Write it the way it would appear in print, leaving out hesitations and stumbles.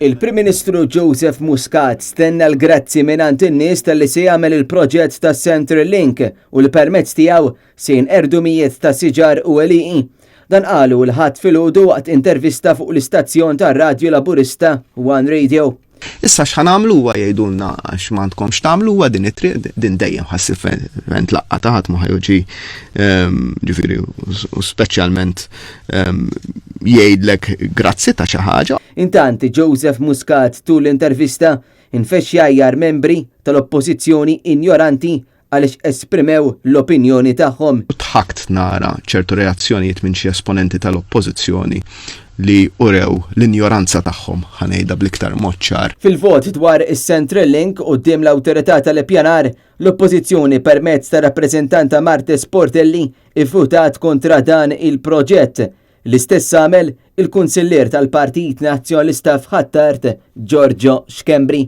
Il-Prim Ministru Joseph Muscat stenna l-grazzi mingħand in-nies talli se jagħmel il-proġett ta' Central Link u li permezz tiegħu se jinqerdu mijiet ta' siġar u għelieqi. Dan qalu l-Ħadd filgħodu waqt intervista fuq l-istazzjon tar-radju Laburista One Radio. Issa x'ħa nagħmlu huwa jgħidulna għax m'għandkomx tagħmlu huwa din it-triq din dejjem ħassib fejn tlaqqa ta' ħadd ma ħajoġi ehm, ġifieri u speċjalment ehm, jgħidlek grazzi ta' xi ħaġa. Intant Joseph Muscat tul l-intervista infexx jgħajjar membri tal-Oppożizzjoni injoranti għaliex esprimew l-opinjoni tagħhom. Dħakt nara ċertu reazzjonijiet minn xi esponenti tal-Oppożizzjoni li urew l-injoranza tagħhom, ħa ngħidha bl-iktar mod ċar. Fil-vot dwar is-Central Link quddiem l-Awtorità tal-Ippjanar, l-Oppożizzjoni permezz tar-rappreżentanta Marthese Portelli ivvutat kontra dan il-proġett. L-istess għamel il-Kunsillier tal-Partit Nazzjonalista f'Ħ'Attard, Giorgio Schembri.